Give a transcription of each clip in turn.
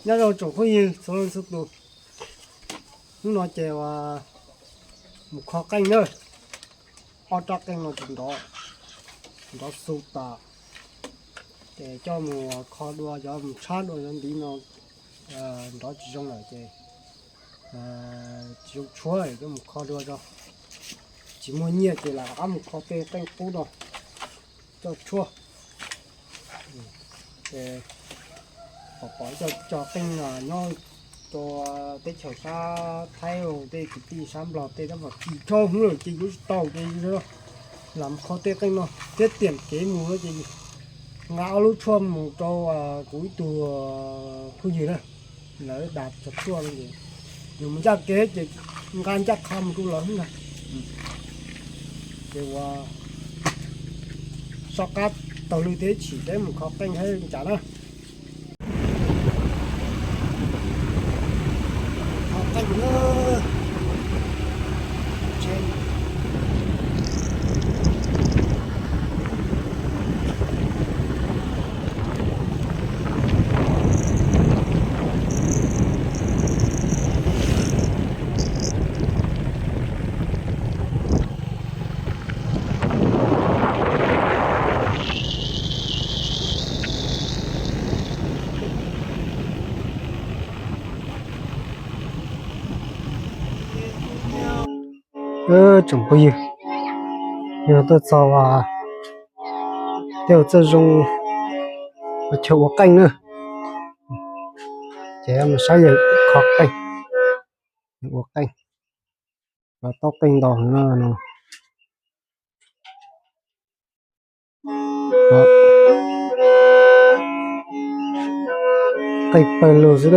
Nyob zoo tsoom phooj ywg txhua leej txhua tus, hnub no ces ua mus kho qeej na, ob rab qeej no tsis nrov, nrov xu tas, ces coj mus kho dua, coj mus tshab dua, cov ntiv no nrov tsis zoo lawm ces tsis zoo tshuab, coj mus kho dua tso. Tsis muaj nyiaj ces lam rov qab mus kho tej qeej qub no coj tshuab. Pom pom cov cov qeej nyob rau teb chaws sab Thaib, tej kwv tij sab Nplog tej tab tom kis tshaj hnub lawm ces yuav tsis tau ces lam mus kho tej qeej no thiab tiam kev mus ces nqa ob lub tshuaj mus rau kuv ib tug phooj ywg na, lawv dag cov tshuaj no ces nws mus ncaj kev ces nqa ncaj qha mus rau lawv na. Ces ua soj qab taug lw thiab chim peb mus kho qeej thiab li cas na. Tsoom phooj ywg, yog tuaj txog tej txoj zoo chaw ua qeej na, ces mus saib yawg kho qeej, ua qeej, taub qeej ntau heev no. Qeej pawg lug xwb.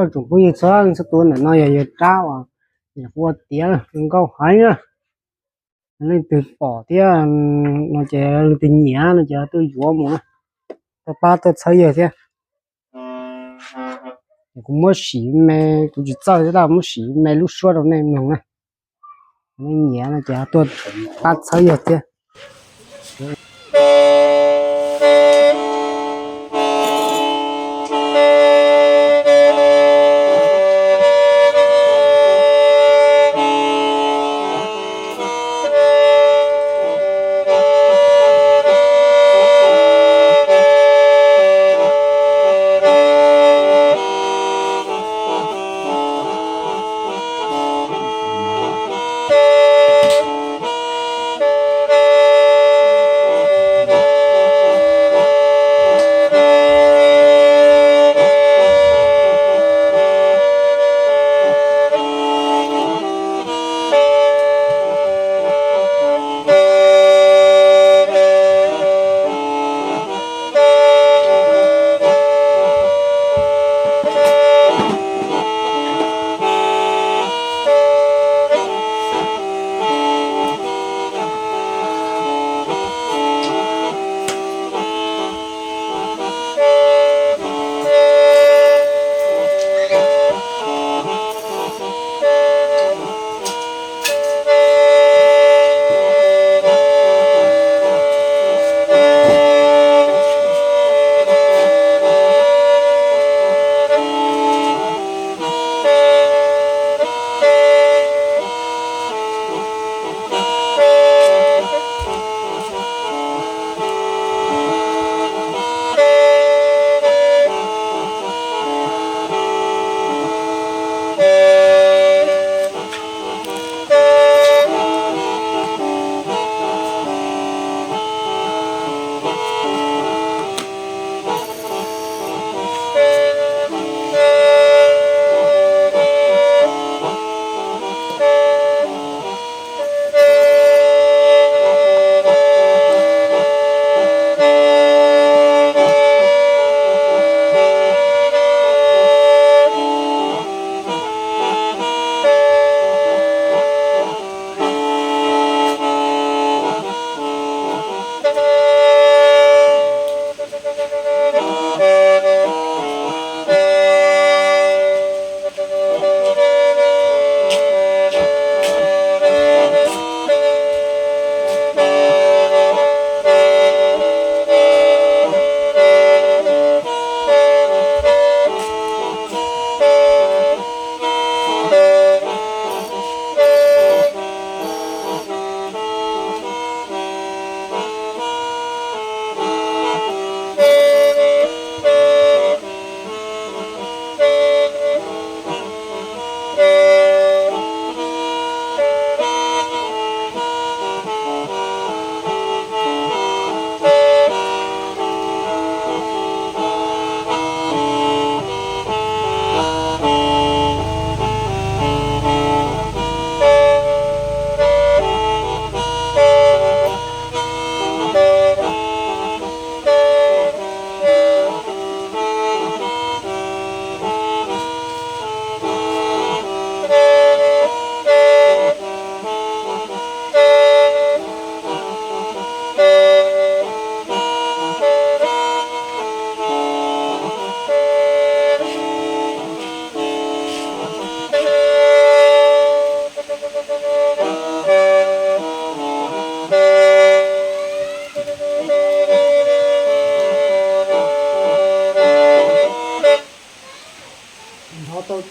Tsoom phooj ywg txhua leej txhua tus, ntawm no yog yawg rab uas ua tiav nkauj heev na. Leej twg pom thiab no ces leej twg nyiam no ces tuaj yuav mus na, tuaj pab tuaj txhawb yawg thiab. Kuv muab sim me, kuv tsis txawj thiab, muab sim me lub suab rau nej mloog na. Nej nyiam no ces tuaj pab txhawb yawg thiab.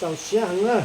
Txaus siab heev na.